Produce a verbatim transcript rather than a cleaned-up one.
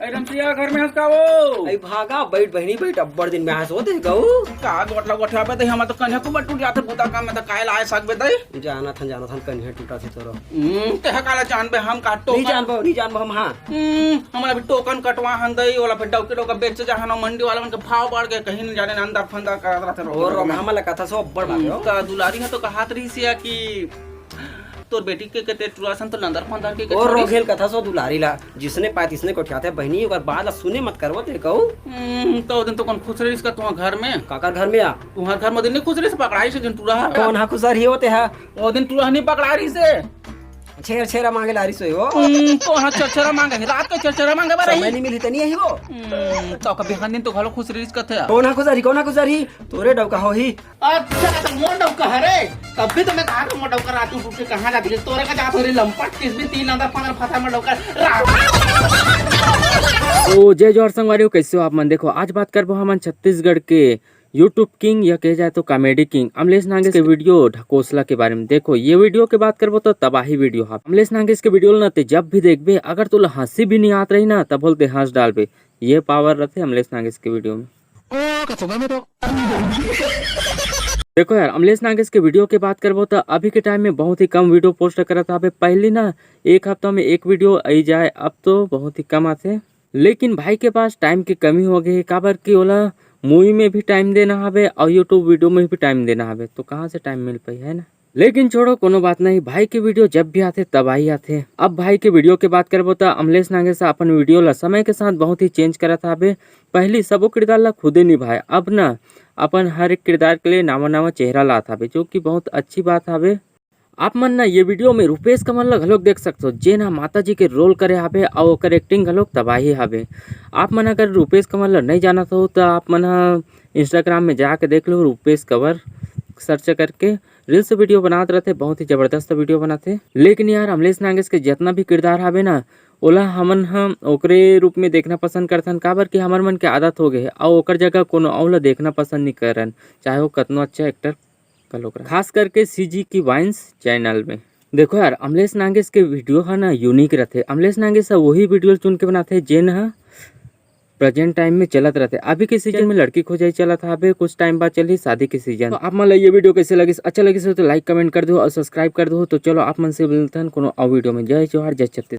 रमसिया, घर में हस का वो? अई भागा, बइठ बहिनी बइठ, अब्बड़ दिन में आए हस वो, देख गऊ। का गोठला गोठियाबे दई, हमर तो कनिहा कुबर टूट जाथे, बुता काम में तो काय लाए सकबे दई। जानत हन, जानत हन, कनिहा टूटत हे तोरो। हम्म, तेहा काला जानबे, हम का नहीं टोकन जानबो, नहीं जानबो हम, हाँ। हम्म, हमन अभी टोकन कटवा हन दई, ओला फेर डौकी डौका बेचे जाहन, अउ मंडी वाला मन के भाव बढ़ गे, कहीं नहीं जाने अंदर फंदर करत रहथे। और रोक, हमन ला कथा सो अब्बड़ बात हम्म, हो। का दुलारी ह तो कहात रहिस या कि तोर बेटी के कते टुरासन तो नंदर फंदर के ओ कथोरी। रोघेल कथा सो दुलारी ला, जिसने पाए तिसने गोठियाथे बहिनी, ओकर बात ला सुने मत करवो ते कहू। हम्म, तो ओ दिन तो कौन खुसर रहिस का तुहां घर में? काकर घर में आ? तुहां घर में दिन नहीं खुसर रहिस, पकड़ाइस हे जिन टुरा हा। कौन हा खुसर ही होते हा? ओ दिन टुरा नहीं पकड़ा रहिस हे। छेर छेरा मांगे ला रहिस होई वो। हम्म, कौन हा छेर छेरा मांगे? रात के छेर छेरा मांगे बर समय रही। नहीं मिली त नहीं आही वो। हम्म, तो कभी हन दिन तो घलो खुसर रहिस कथे। कौन हा खुसर ही? कौन हा खुसर ही? तोरे डौका होही। अच्छा, तो मोर डौका हरे? तब भी तो मैं कहा था मोर डौका रात उठ उठ के कहाँ जाती है? तोरे का जात हो रे लंपट, किस भी तीन अंदर पंद्रह फंसा मोर डौका। तो जय जोहार संगवारी हो, कैसे हो आप मन? देखो, आज बात करबो हमन छत्तीसगढ़ के YouTube किंग या कहे जाए तो कॉमेडी किंग अमलेश नागेश के वीडियो ढकोसला के बारे में। देखो, ये वीडियो के बात करबो तो तबाही वीडियो हा। अमलेश नागेश के वीडियो ला ना ते जब भी देखबे, अगर तोला हंसी भी नहीं आत रही ना, तब बोलते हंस डालबे। ये पावर रहते अमलेश नागेश के वीडियो में। ओ, का सुबह में तो देखो यार, अमलेश नागेश के वीडियो के बात करबो तो अभी के टाइम में बहुत ही कम वीडियो पोस्ट करत हावे। पहली ना एक हफ्ता में एक वीडियो आई जाए, अब तो बहुत ही कम आथे। लेकिन भाई के पास टाइम के कमी हो गई है, काबर कि ओला मूवी में भी टाइम देना हवे और YouTube वीडियो में भी टाइम देना हवे, तो कहाँ से टाइम मिल पाई, है ना? लेकिन छोड़ो, कोनो बात नहीं, भाई के वीडियो जब भी आथे तबाही आथे। अब भाई के वीडियो के बात करबो त अमलेश नागेश अपन वीडियो ला समय के साथ बहुत ही चेंज करत हावे। पहली सबो किरदार ला खुदे निभाए, अब ना अपन हर एक किरदार के लिए नावा नावा चेहरा लात हावे, जो कि बहुत अच्छी बात हावे। आप मन ना ये वीडियो में रूपेश कंवर ला घलोक देख सकथो, जेन ह माता जी के रोल करे हावे अउ ओकर एक्टिंग घलोक तबाही हावे। आप मन अगर रूपेश कंवर ला नहीं जानत हो त आप मन ह Instagram में जाके देख लो, रूपेश कंवर सर्च करके रील्स वीडियो बनात रहथे, बहुत ही जबरदस्त वीडियो बनाथे। लेकिन यार, अमलेश नागेश के जितना भी किरदार हावे ना, ओला हमन ह ओकरे रूप में देखना पसंद करथन, काबर कि हमर मन के आदत हो गए हे, अउ ओकर जगह कोनो अउ ला देखना पसंद नहीं करन, चाहे वो कतनो अच्छा एक्टर घलोक रहे। खास करके सीजी की वाइन्स चैनल में। देखो यार, अमलेश नागेश के वीडियो ह ना यूनिक रहथे। अमलेश नागेश ह वही वीडियो चुन के बनाथे जेन ह प्रेजेंट टाइम में चलत रहथे। अभी के सीजन में लड़की खोजई चलत हावे, कुछ टाइम बाद चलही शादी के सीजन। तो आप मन ला ये वीडियो कैसे लगिस? अच्छा लगिस हो तो लाइक कमेंट कर दो और सब्सक्राइब कर दो। तो चलो, आप मन से मिलथन कोनो अउ वीडियो में। जय जोहार, जय छत्तीसगढ़।